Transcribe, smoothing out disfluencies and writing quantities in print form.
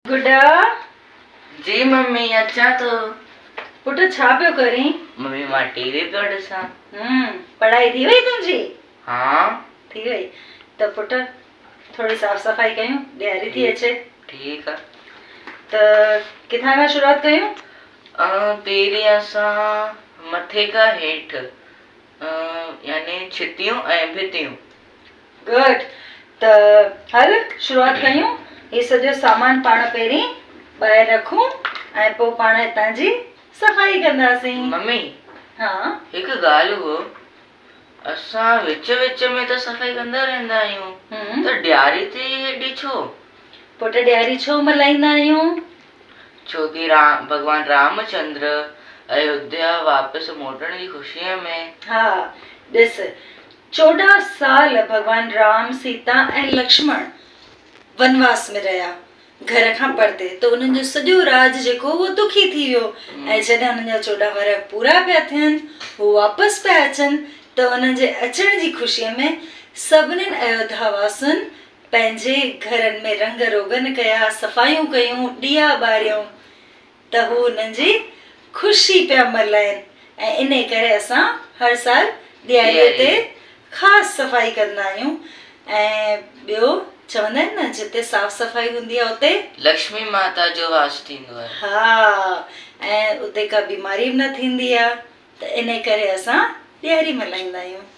گڊا! جي ممي اچان ٿو. پٽ ڇا پيو ڪرين؟ ممي مان ٽي وي پيو ڏسان. هم پڙهائي ٿي وئي تنهنجي؟ ها. ٿي وئي ته پٽ ٿوري صاف صفائي ڪيون ڏياري ٿي اچي. ٺيڪ آ. ته ڪٿان کان شروعات ڪيون؟ پهرين اسان مٿي کان هيٺ يعني ڇتيون ۽ ڀتيون. گڊ ته هل شروعات ڪيون. هي سڄو سامان پاڻ پهرين ٻاهر رکون ۽ پوء پاڻ هتان جي صفائي ڪنداسين. ممي ها. هڪ ڳالهه هو اسان وچ وچ ۾ ته صفائي ڪندا رهندا آهيون ته ڏياري تي ئي هيڏي ڇو؟ پٽ ڏياري ڇو ملهائيندا آهيون؟ ڇو ڪي ڀڳوان رام چندر ايوڌيا واپس موٽڻ جي خوشيء ۾. ها ڏس 14 سال ڀڳوان رام، سيتا ۽ لڪشمڻ ونواس ۾ رهيا، گهر کان پرتي، ته انهن جو سڄو راڄ جيڪو هو اهو دکي ٿي ويو ۽ جڏهن انهن جا 14 ورهيه پورا پيا ٿين، هو واپس پيا اچن ته انهن جي اچڻ جي خوشيء ۾ سڀنين ايوڌيا واسين پنهنجي گهرن ۾ رنگ روغن ڪيا، صفايون ڪيون، ڏيئا ٻاريائون ته هو انهن جي خوشي پيا ملهائين ۽ انهي ڪري اسان هر سال ڏياريء تي خاص صفائي ڪندا آهيون ۽ ٻيو چوندا آهن نه جتي صاف صفائي هوندي آهي اتي. لڪشمي ماتا جو واس ٿيندو آهي. ها ۽ اتي ڪا بيماري به نه ٿيندي آهي ته انهي ڪري اسان ڏياري ملهائيندا آهيون.